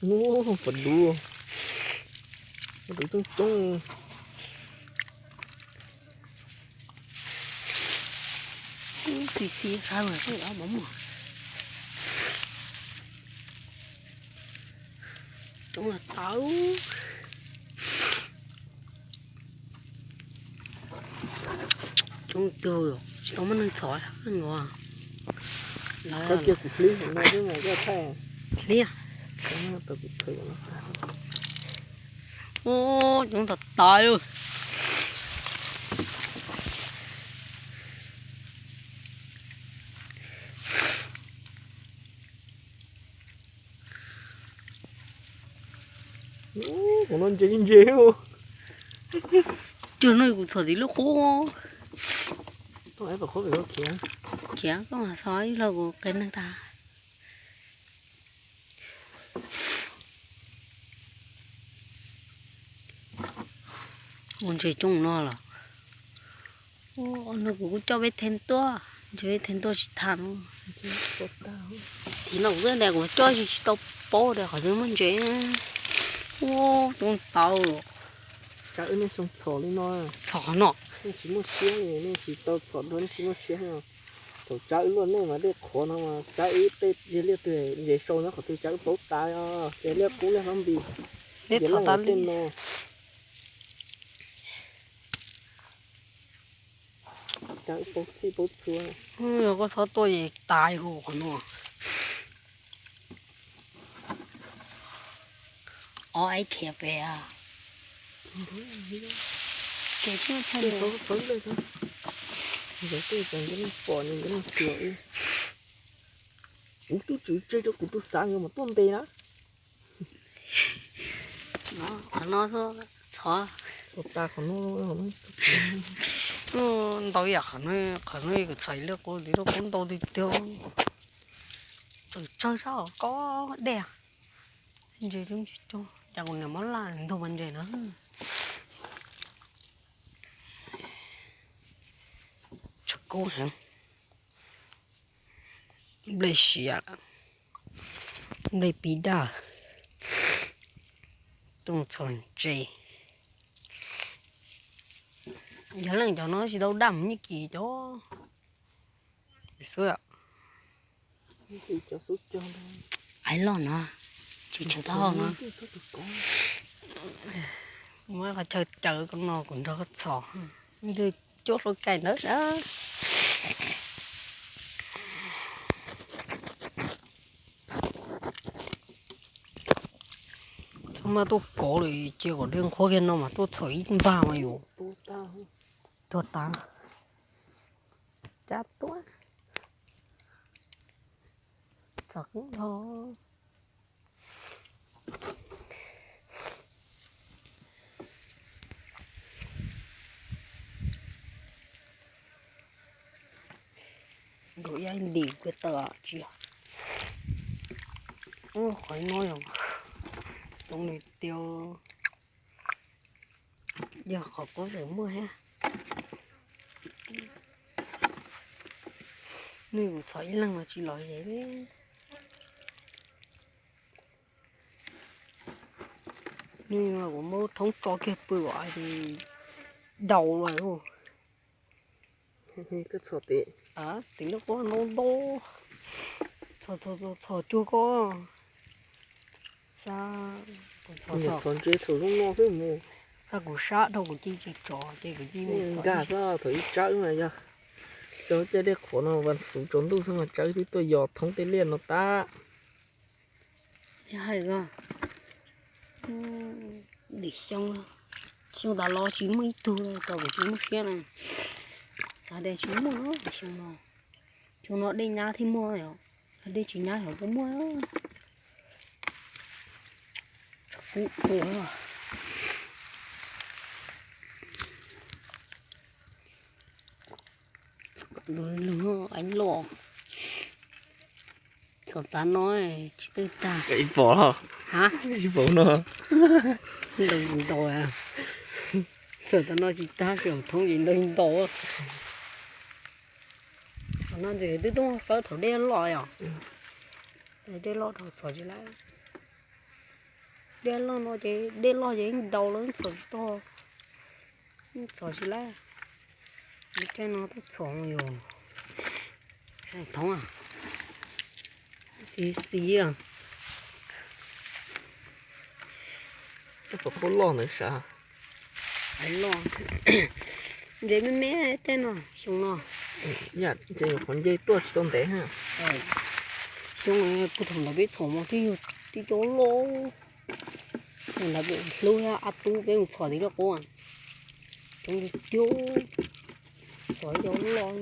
Ub, pom dub, pom dub coob coob. Xis xis qab mas, coob tawv. Coob tug, tsis tau muaj neeg txhom no. Lawv cia kuv hlib no xwb mas koj thaij. Hlib. Ub, coob tag tas li. Ub, qhov no ntse ntse. Cuag no kuv txhom tim lub qub. Khiav, koj mam txhom ib lo kuv qe neeg tag. Ua ntses coob no los. Ua no kuv kuj coj peb them tuaj, ntshe peb them tuaj tsis tham no. Tim no kuv twb tias kuv coj tsis tau paub tias qhov twg muaj ntses. Ua coob tau. Tsab wb nej xyoo txhom li no. Txhom no. Nej tsis muaj siab li, nej tsis tau txhom dua nej tsis muaj siab no. Thaum tsab wb luaj nej mas dej qhuav no mas tsab wb tej liaj twg ntses sau nyob qhov twg tsab wb paub tas os, ces liaj qub liaj hlob npis. Neb txhom tas li no. Tsab wb paub txhij paub txhua. Yog koj txhob tuaj es tas hu qhov no. Ob ib khiav pem. Ces txhob txhob txhob. Ntawd tej ces nkawd leej pom nkawd leej xyuas. Kuv twb tsis tseg rau kuv tus xav nkawd mas tuaj ntes na. Qhov no txhob. Txhob tas qhov no. Ntau yam qhov no, qhov no kuv txhais lub qub, lub qub ntau tiag tiag. Tseem tsawg sab hauv ko dej. Ntses coob tsis coob, cas kuv niam muab laj ntug mas ntses na. Tshav kub heev. Nplej siav, nplej pib daj, tooj txhom ntses. Yog leej cov no tsis tau daj mus nyiaj kis cov xwb. Aiv loj no, tsis tshaw taub hau no. Muab qhov chaw cawv ko no kuv nrog koj txhom. Nws cuab hlua kaim ntawd sas. Txhob maj tuaj kov li, cia kom dej nqhuab kiag no mas tuaj txhom ib npag mas yus tuag tas. Cab tuaj. Txhom kub dhau. Nkaus ib ntim kuv taw tsis yog. Ub, qhov no yog zoo li tias yog qhov pob tseem muaj thiab. Nws kuv txhom ib leeg los tsis los ze li. Nws kuv muab thoob tso kiag pw os, daus lawm. Tim lub qub ntau ntau, txhom cuag koj. Txhom ntses txhom zoo no xwb mus. Xa kuv sab dhau kuv cia tsis tso ces kuv cia nkag xwb. Thaum ib tsab wb mas yog cov caij dej qhuav no vas xuv tsaus ntuj xwb mas tsab wb twb tuaj yos thoob tej liaj no tag. Hais ko, dim xyoo, xyoo tas los tsis muaj ib tug rau kuv tsis muaj siab na. Xav tias tsis muaj xyoo no, xyoo no dej nyab thiaj muaj yom, dej tsis nyab xyov puas muaj. Tshav kub ua. Lug lug aiv loj. Txhom tav no tsis twj tag. Ib pom los? Ha? Ib pom no. Ntau ntau. Txhom tav no tsis tag, txhom thoob ces ntau ntau. Txhom no ces twb tuaj fawb thaum dej loj yom. Dej loj dhau txhom tsis lawm. Dej loj no ces dej loj ces yeej daus lawm, txhom tsis tau, txhom tsis laib. Caij no twb txhom yus thoob, xis xis. Tej qhov loj ntawd sav, loj, ntses me me tej no, xyoo no. Yam ces qhov nce tuaj tsis tau ntev. Xyoo puag thaum ntawd peb txhom mas twb yog tib co loj, thaum ntawd peb hlub a tub peb mus txhom tim loj qub, coob tiag, txhom ib co loj.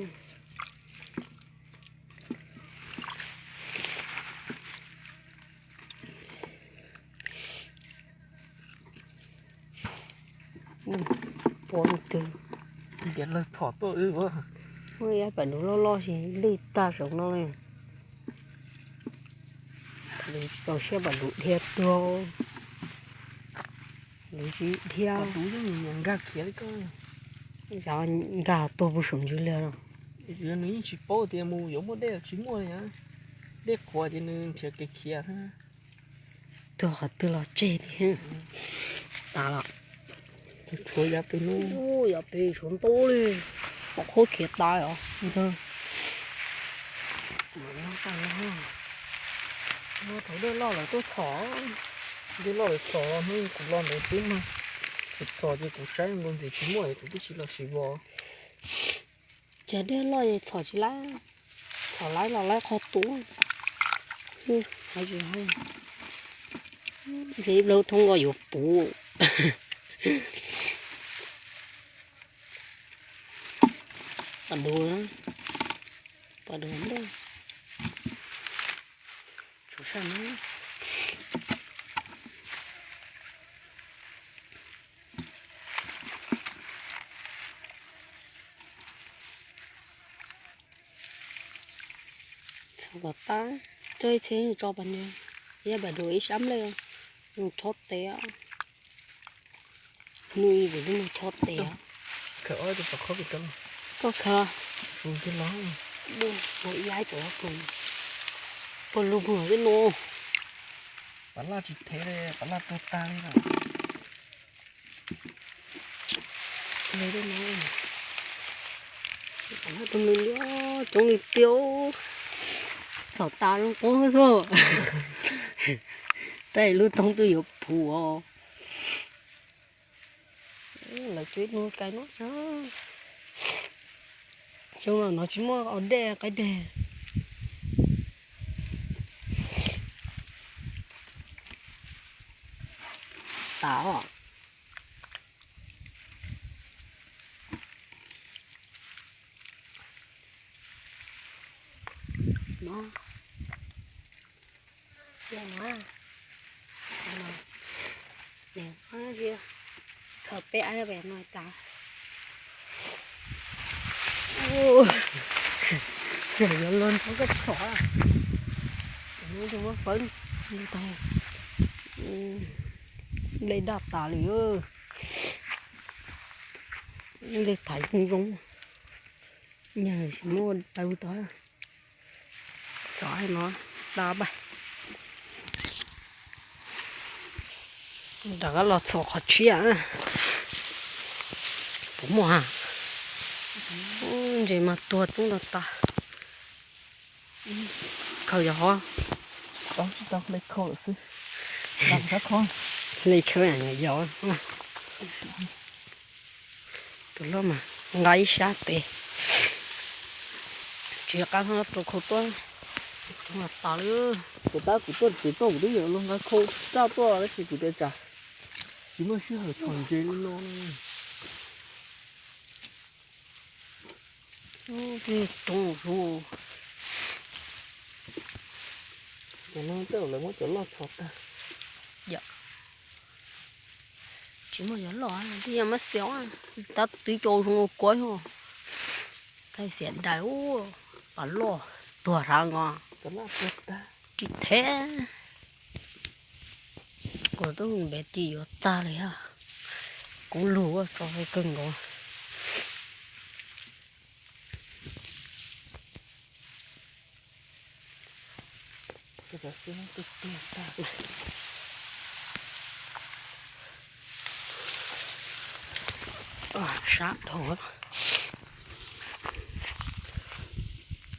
Pom twg, ntiav lawg phom tuaj wb. Muaj ib pam duv loj loj ces lwj tag saum no li. Tsis txaus siab pam duv dhia tuag, duv tsis dhia. Pam duv yeej nkag khiav li koj, nkag tuag puag saum ntsws li no. Nws yeej tsis paub tias mus yuav muaj dej los tsis muaj li. Dej qhuav ces nws nrhiav kev khiav. Tuag qhov twg los tseg tiag. Tas los. Tshuav yav pem no, yav pem tshuav ntau li, pom qhuav khiav tas os. Thaum dej loj lawm tuaj txhom, dej loj lawm txhom, hnub kuv los ntawd twb mag, kuv txhom ces kuv saib nkaus ntxim tsis muaj es kuv twb tsis los sim vov. Ces dej loj es txhom tsis laib, txhom laib los laib qhov tuaj. Ces ib plaub thoob nkaus yuav puv. Pas dua, pas dua npej. Tshuav saj no. Txhom kom tag, coj ib txhia tso pas nws, yog pas dua ib sab nplej, nws chob tes. Nws ib vim nws chob tes. Koj khaws, ua ib cov khob, ua ib yam cov khob, puag lug puag lug xwb no. Pas laj tsis thev li, pas laj tuag tag li lawm. Tus nws coob li tiag, txhom tas zoo qub xwb. Tab lub toob twb yuav puv os. Lawv tsev nws kais no xwb. Xyoo no no tsis muaj os dej qaib deg. Tas os. No, no, no, khaws peb ab pem no tas. Tseem yuav luag ntxhov koj txhom, muab fawb tag, nplej daj tas li. Nplej thaiv zoo zoo, nyag tsis muaj dawb tod. Txhom no, da paj. Rov qab los txhom qhov tshiab. Puas muaj ha? Ntses mas tuag coob tag tag. Khaws yog hov. Tsis tau, hle khau lawm xwb. Hle khau yog. Tus hlob mas nqa ib sab tes, tsis qab hlob rau khau tuaj, mas tas li. Kuv tab kuv tuaj tsev tuaj kuv twb yuav luag nqa khau raj tuaj tab sis kuv tias tsam tsis muaj sij hawm txhom ntses li no. Coob zus. Cov no tej zaum lawv muab cov loj txhom tag. Tsis muaj cov loj, twb yog mab xiaum, tab twb cau zoo ua kuav yog. Thaij xiam dais ua, pas loj tuag hrav nkaus. Tsis thev. Kuv twb npev ris yuav tag li ha. Kub lug ua tso kawg nkaus. Sab dhau.